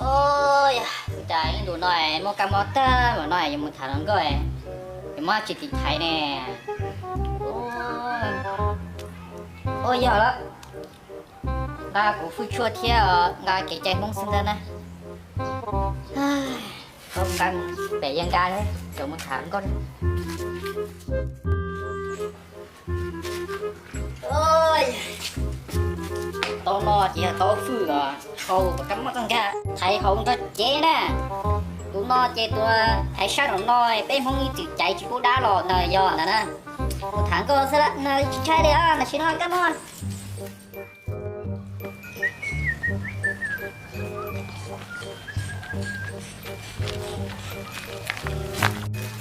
Ua cas ib ntus no muaj kab mob tag npaum no yuav mus tham hluas nkauj, yuav muab tsis tiv thaiv ne? Ua yog lawm, nqa kuv hwj tshuaj thiab nqa kev cai Hmoob xwb ntag na. Nqa pem yawg nqa, tseem mus tham hluas nkauj. Tau no ces yog tau hwj os, tau kab mob txoj nkag thaiv hauv nrog cev na. Tus no ces tus thaiv sab nraum no, peb Hmoob ib txwm caiv tsis pub dab los ntawd yog ntawd na. Mus tham nkauj xwb lawm, tsis ntshai li os, tam sim no kab mob.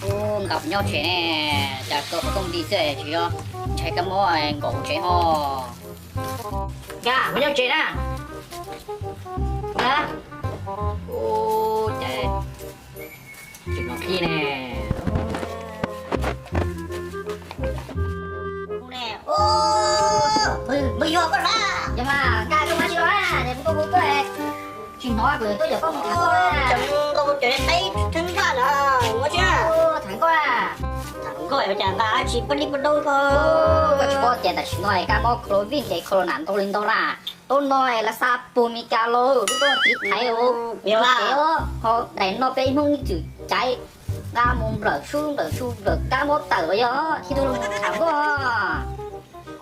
Ub, nqa kuv nyob tsev ne, cas koj qhov rooj nti xwb tsis yog ntshai kab mob nkaum tsev ho. Nkag kuv nyob tsev na. Nkag. Ub, cas tsis hnov qhib ne. Npawg yog koj na? Yog mas, nkag koj mas tsis los na, nkauj hu koj tsis hnov, kuv tuaj yog koj mus tham nkauj na. Nkauj hu cov qaib thwb nraj na, muab tsis tham nkauj na. Tham nkauj cas nqa tsis pab li pab dau koj. Koj tsis paub tias tam sim no kab mob COVID ces corona ntau li ntau na. Tau no lawv xa puag Meskas los, lub tuaj tiv thaiv os, tiv thaiv os, ho daim no peb Hmoob ib txwm caiv, nqa mus nplawm sub nplawm sub nplawm kab mob tawm los yog tib tug los tham nkauj.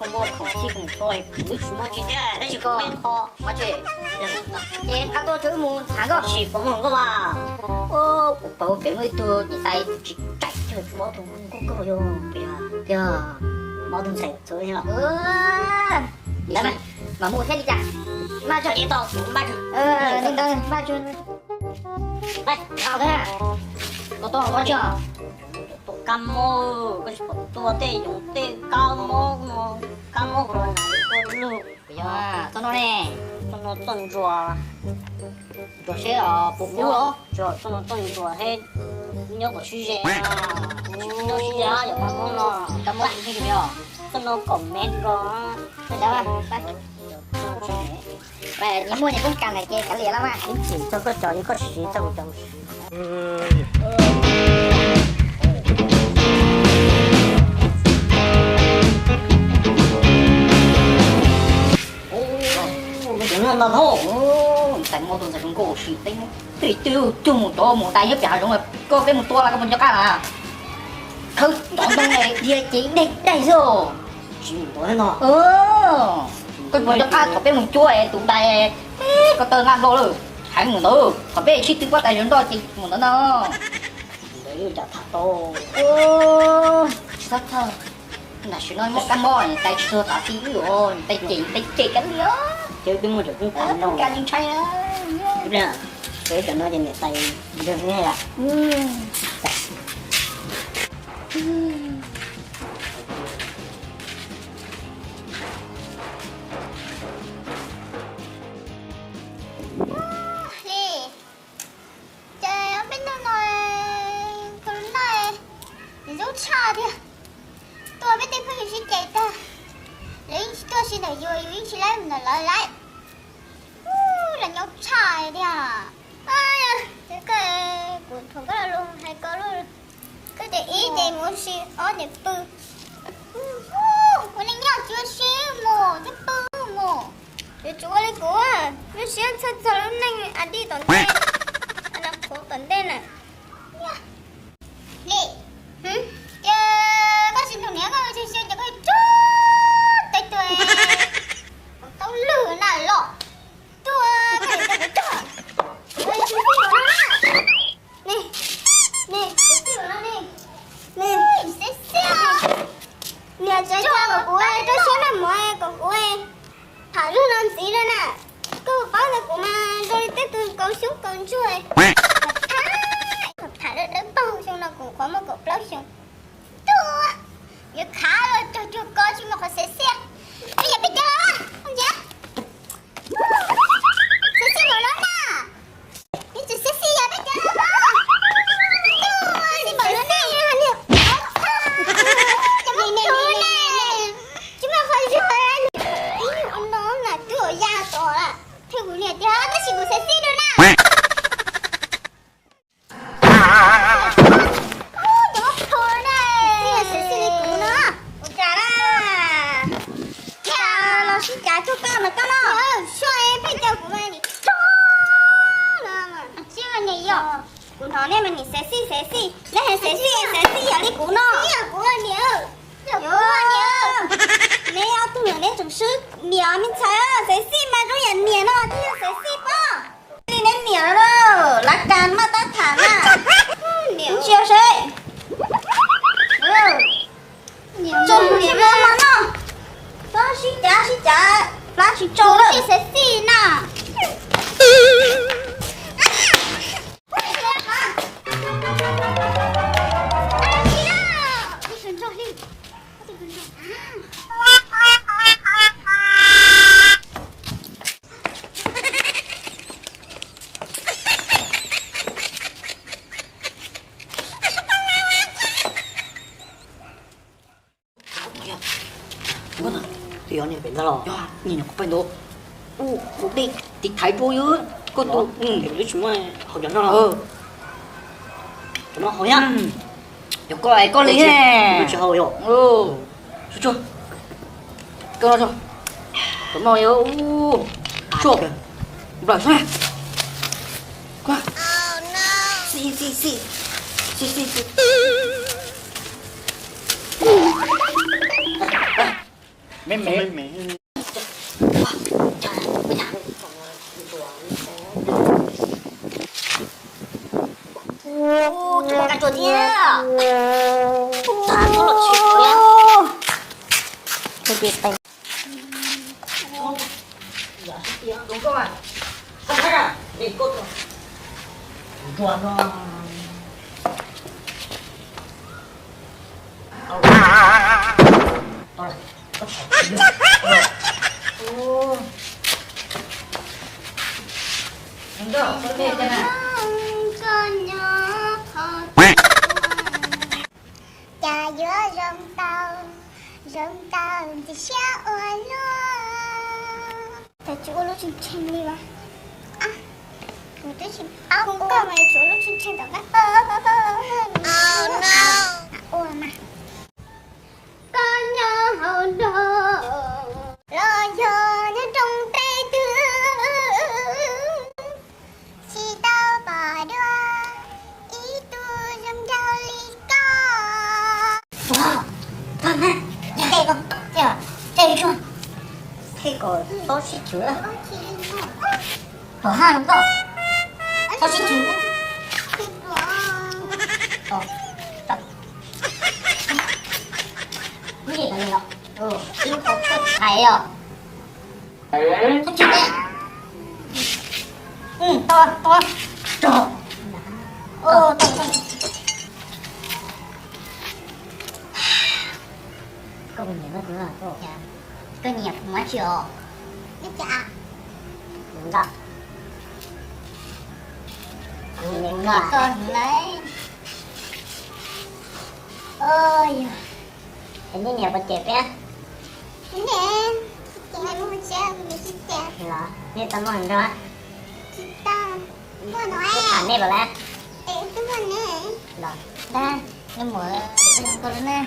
Koj muaj khoom txhij khoom txhua kuv tsis muaj tsis thiab, tab sis koj muaj tsis? Ces nqa tuaj tso wb mus tham nkauj. Tsis pom muaj nkauj mas. Kuv paub pem muaj ib tug niam tais tsis kaim thiab, tsis paub tus nkauj nkauj yog, yog mob tus ntxhais txhua yog. Mas mus thiab li cas? Maj tso, li ntawd maj tso. Tos tos ua tsi os? Tua kab mob, koj tsis pom tua tej yoov tej kab mob no, kab mob corona tua lug. Txoj no ne, txoj no txoj ntsuas, ntsuas seb puas kub los? Txoj no txoj ntsuas thiab, nyob kom sib ze, nyob sib ze yog kab mob no. Kab mob tsis ntseeg os. Txoj no kaum mev nkaus. Nyias muaj nyias koob kas lawm ces kav liam los mas. Ib chim txog koj cov, koj siv txog kuv cov. Tais muaj tus ntxhais zoo nkauj sim peb tej twg cug mus rov mus dai nyob pem hav zoov, koj peb mus tua los koj puas nco qab na? Khawb cov ntoo dhia ces ib daig daig xwb. Koj puas nco qab thaum peb mus cuab tus dais, koj taw nqa nplo lawm, heev mus ntawd, thaum peb sib tw pob tais zog nroj ces mus ntawd no. Tsis txhob thawj, tam sim no muaj kab mob, tais tsis txuag tav ti wb os, tais cem tais cem kab liam. Ces twb muaj cov koob kas no, koob kas ntshai. Cov no ces niam tais nrog ne. Li, ces ob peb hnub no corona ntxub tshaj tiag. Tuaj peb tej phooj ywg sib cem tag, lawv yeej tsis tuaj sib ntawm yus, yus yeej tsis laib mus ntawm lawv lawm. Ub, los nyob tshaj tiag. Ces koj, kuv thaum koj los hais ko lawm, koj ces ib ces mus ua si, ob ces pw. Ua neej nyob tsis ua si mus thiab pw mus. Yuav tsum ua li kuv, lub siab txhawj txog lub neej a dij tom ntej, a no qhuav tom ntej na. Li, ces koj tsis nug niam koj tsis xyov ces koj tsuag teb tuaj, tau lwg na los tuaj, koj tsis teb kuv tsuag. Ne, ne, kuv tij no ne, ne, xib xib, niam tsev tso kom kuv rau siab noj mov kom kuv tham lug no ntxiv na. Koj paub ntawd kuv mas zoo li tej tug kaus xyoob kaus ntsuag. Tham, tham dawb dawb paug, xyoo no kuv qhuav muaj kaum plaub xyoo. Tuaj, yuav khav los cuag cuag ko tsis muaj qhov xav xiab. Peb yog peb cov los, koj ntiav. Xav xiab npaum no na. Ib txwm xav xiab yog peb cov los. Xav xiab npaum no na. Cov me tub ne, tsis muaj qhov zog. Ib nyuag no na twb ua ya tos lawm. Thiab kuv niam tiag tab sis kuv xav xiab dua na. Nej mas nim xev xij xev xij, nej hais xev xij xev xij yog li kuv no. Neb ob tug neb tseem swb niam me ntxhais, xev xij mas zoo yam niam no twb yog xev xij pob. Li neb niam lawm, lav kas maj tab tham na. Ntsia seb. Tso niam no mas no. Txhob sib cav sib cav, plab tsis tsau lawm. Xev xij na. Twb yog niag pem ntag los, yog niag nyuam qhuav pais ntawd. Ub, ub, tiv thaiv dua yog koj tus, twb tsis muaj hauv cov no los. Cov no haus thiab. Yog koj es koj li tsis haus yom. Tsuag tsuag. Koj no tsuag. Cov no yog tsuag. Nplam xwb. Xij xij xij. Xij xij xij. Me me me. Ua, tsuag kab tsuag thiab. Tag koj los tsis tau. Cas yuav zoo tau, zoo tau ntxim siab ua luaj. Cas tsis ua lub tshee tshee li as? Kuv twb tsis paub, kuv koj mas tsis ua lub tshee tshee tom qab. Ua mas. Koj nyob hauv nroog los yog nyob nroog peb twg, tsis tau pom dua ib tug zoo nraug li koj. Ua, koj na, yog tej ko, tej ko, tej ko txhob sib chwv lawm. Tom haj zoo koj, txhob sib chwv. Ib qho thais os. Tau, tau, tau. Koj nyiam koj, koj nyiam kuv mas tsis os. Kuv nyiam koj heev lauj. Es nej niam puas cem peb? Los nej tau muaj nrog? Kuv tham nej los lawm. Los, nej mus, koj lawm ne.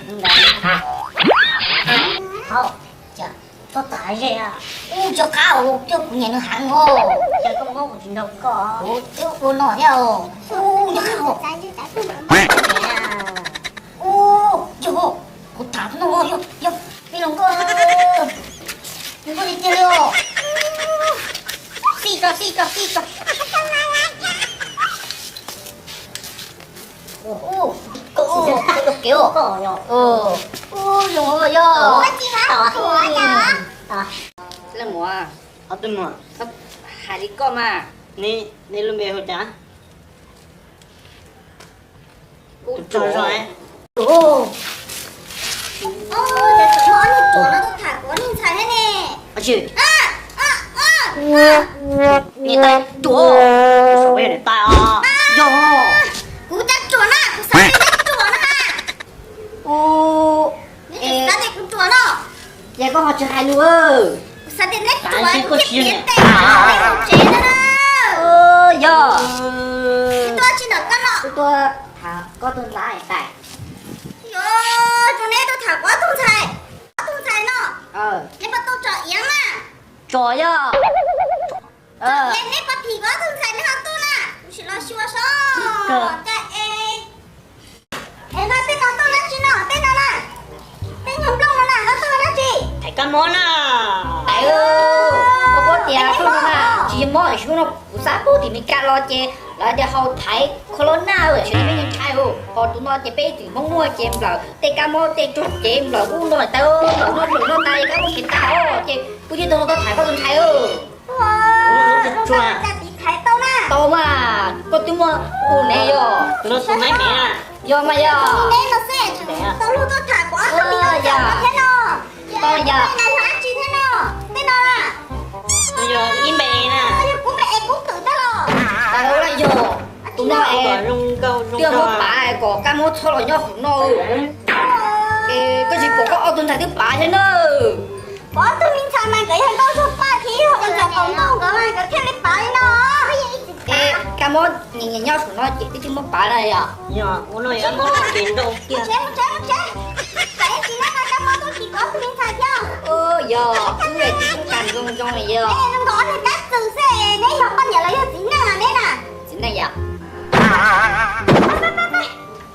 Hauj, txhob tas zej, ub, cov qab coj kuv nyiam nws heev os. Ces koj muab kuv tsis nrog koj, kuv twb ua no thiab os. Ub, cov qab os. Ub, yog, kuv tham no yog, yog, peb los nkauj, nkauj tiag tiag li os. Xij tso, xij tso, xij tso. Ub, koj ua kev os. Ub, zoo yog. Leej muam, ob tug muam, hais li koj mas. Nej lub npe hu cas? Kuv tso zoo. Ub, cas tseem muaj ob niag ruam no tuaj tham kuv ob niag ntxhais thiab ne? Niam tais ruam, niam tais os. Yog, kuv cas ruam na, kuv xav tias neb ruam na. Ub, neb tseem xav tias kuv ruam no. Ces koj ho tsis hais lus. Kuv xav tias neb ruam, kuv thiaj piav tes neb hauv tsev na. Yog, tuaj tsis ntawm koj no, tuaj tham koj tus ntxhais tais. Yog, tsuas neb tuaj tham kuv ob tug ntxhais, ob tug ntxhais no, neb puas tuaj tsom iav mas? Tsom yog. Tsom iav neb puas thim kuv ob tug ntxhais neb ho tuaj na? Kuv sim los xyuas saib. Mob, hnub no kuv xav pub tim Meskas los ces lawv tias haus thaiv corona, tsis peb ntshai, ho tus no ces peb tseem Hmoob muaj ces nplawm tej kab mob tej ruaj cev nplawm ub no tas, nplawm no nplawm no tas, kab mob kev tas os, ces kuv thiaj tau tau thaiv koj tus ntxhais. Tau mas, koj twb muaj tus ne yog. Yog mas yog. Tau yog. Tau yog. Yog ib npe na. Yog tus no es twb muab pav kom kab mob txhob los nyob hauv no. Es koj tsis pom koj ob tug ntxhais twb pav thiab na. Ob tug me ntxhais mas nkawd yog nkauj zog paj thiab yog ua ntxhais qaum ntuj nkawd mas nkawd thiaj li pav li no. Es kab mob nyias nyias nyob saum no ces twb tsis muab pav na yog. Mus tsev, mus tsev, mus tsev. Tsam ib tsis neb no kab mob tuaj tim koj ob tug me ntxhais thiab. Yog, wb tsis tub tas zoo zoo yog. Nkawd ob niag kab txwm xwb, neb yog poj niam los yog txiv neej neb na? Txiv neej yom.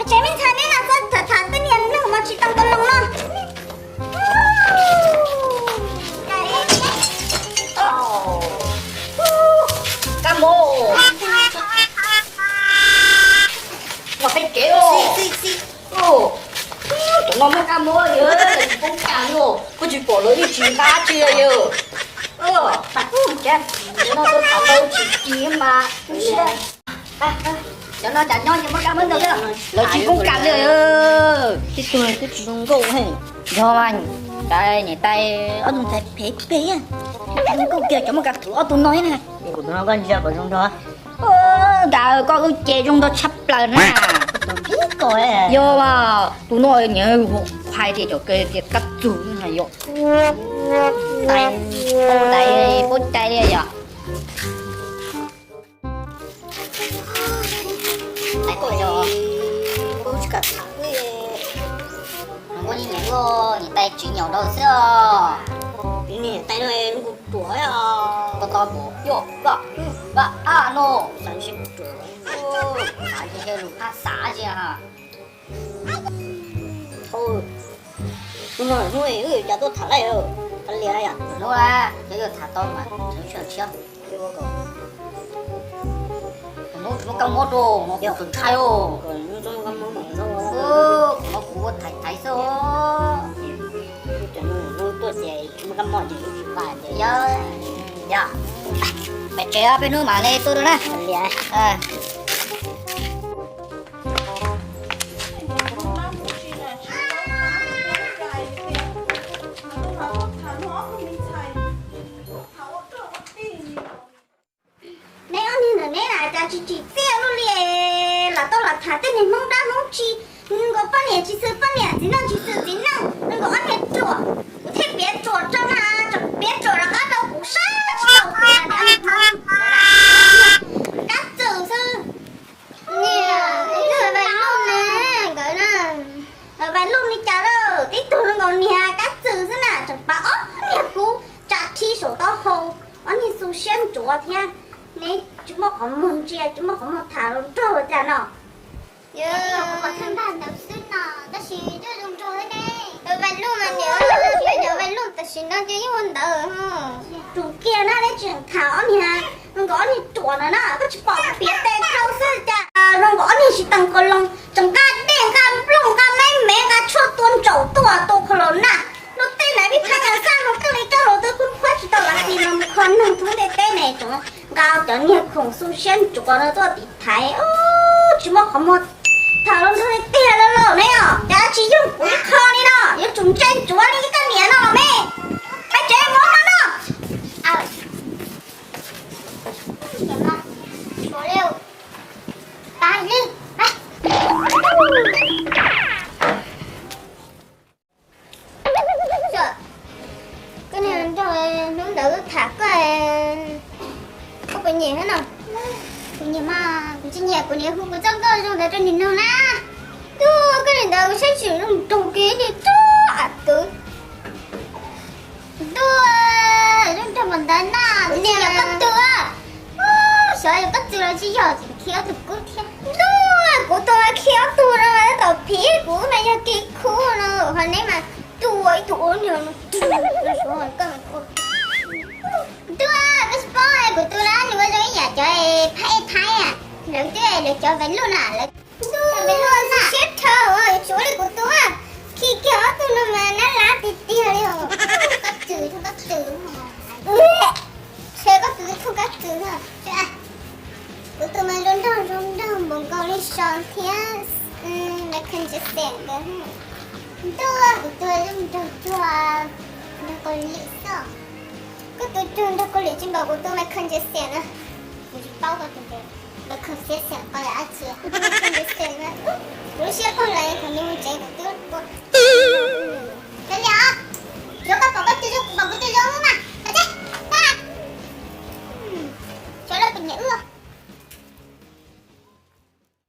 Tsev me ntxhais neb na, txhob tham tej niag neeg mas tsis tau nkaus loo no. Kab mob, los peb kev os. Cov no muaj kab mob yog tsis poob cas li, koj tsis pom lawv yeej tsis nqa tsi li. Cov no tuaj tham tau tsis ci mas. Cov no cas nyob ces muaj kab mob ntau thiab, lawv tsis poob cas li. Tib tug twb tsis zoo nkauj. Yog mas, niam tais ob tug ntxhais phem phem, zoo nkauj kiag cov muaj kas thum ob tug no thiab na. Tus no koj ntsia kom zoo nrog. Nkawd koj wb ces zoo nrog tshaj plaws na. Yog mas, tus no nyiam hais tias cov kab txwm na yog. Tais, tais, puab cai li yog. Tais koj yog, kuv tsis kam tham li. Muaj niam, niam tais tsis nyaum rau xwb os. Niam tais no kuv ruam os. Koj tau pom yog, vaj, vaj, a no. Xav ntshe kuv ruam. Xav ntshe lus qab xav tsis ha. Hnub no hnub wb yuav cas tuaj tham laij, tham lias yom. Hnub na, cov yuav tham tau mas tseem tshiab. Hnub tsis muaj kab mob rau, hnub tseem ntshai os. Hnub no kuv ua thaiv thaiv xwb. Hnub tuaj ces muaj kab mob ces tsis nqa ces. Yog, yog. Pem tsev peb hnub mam li tuaj dua na. Neb ob niag ntawm neb na cas tsis tsim txiaj luaj li, los tau los tham tej niag Hmoob dab Hmoob tsi, nkaus poj niam tsis xwm poj niam, txiv neej tsis xwm txiv neej, nkaus ob niag ruam, kuv thiaj piav ruam rau na, tseem piav ruam rov qab rau kuv saib tsis tau kuv na, kab txwm xwb. Niam, Vais Luj na, nkawd na. Vais Luj li cas lawm, tib tug nkaus niag kab txwm xwb na, tseem pav ob niag kub tsa thi saum taub hau, ob niag xu siab ntsuav thiab. Neb tsis muaj qhov muag ntsia, tsis muaj qhov muag tham los nrog ua cas no. Yog kuv kom thawj npaj ntawd xwb no, tab sis nrog zoo nrog thiab ne. Vais Luj mas niam, niam Vais Luj tam sim no ces yeej ua ntawd. Tus kiag na, neb tseem tham ob niag, nkaus ob niag ruam no na, koj tsis pom piav tes dhau xwb cas, zoo nkaus ob niag tsis tees kaus loos, tseem nqa dej nqa nplooj nqa me me nqa tshuaj tua ntsaum tuaj tua kho los na. Luag tej na vij thaj nyas xaj luag tej li coj luag twb kub khuab tsis tau lav xis los kho neeg thoob ntiaj teb ne, tseem nqa cov niag khoom xu siab ntsuav no tuaj tim thaiv, tsis muaj qhov muag tham los nrog tiag tiag lawm ne os, cas tsis yoog kuv ib qho li no, yuav tsum ntsia ntsuav li ib koj niam no los me. Peb tsev mus no no. Koj niag nrog hnub ntawd tham koj, koj puas nyiam thiab no? Kuv nyiam mas, kuv tsis nyiam kuv niam hu kuv txoj nkauj zoo ntawd rau nws mloog na. Tuaj koj niag ntawd saib tsis zoo nraug kiag li, txog av kwv. Ntuj, zoo nraug npaum ntawd na, kuv tsis yog koj tug. Xyov yog koj tug los tsis yog, tseem khi ob tug kub thiab. Ntuj, kuv tug khi ob tug no mas tab tom phiv kuv mas yog kev khub no, ho neb mas tua ib tug ua niag no. Ntuj, koj tsis paub kuv tug na, nws Cov phab ej Thaib a, lawv twb lawv cov Vajluj na, lawv Vajluj na siab dhau, yuav tsum ua li kuv tus. Khi kiag ob tug no mas nab lab tiag tiag li os. Kab tw, kab tw, ntshe kab tw, kab tw. Kuv tus mas zoo nraug zoo nraug npaum nkaus li so thiab. Michael Jackson ntawd. Ntuj, kuv tus zoo nraug cuag nraug Kaus Lim xwb. Koj tus cuag nraug Kaus Lim tsis npaum kuv tus Michael Jackson na. Kuv tsis paub koj tus ntawd. Michael Jackson qhov yam dab tsi. Kuv tus Michael Jackson na. Kuv lub siab poob lawm, thaum nws mus tsev kuv twb tua. Kav liam, tsuav koj pom koj tus zoo, pom kuv tus zoo mas. Ua tsaug, bye. Xyov lawv puas nyiam wb.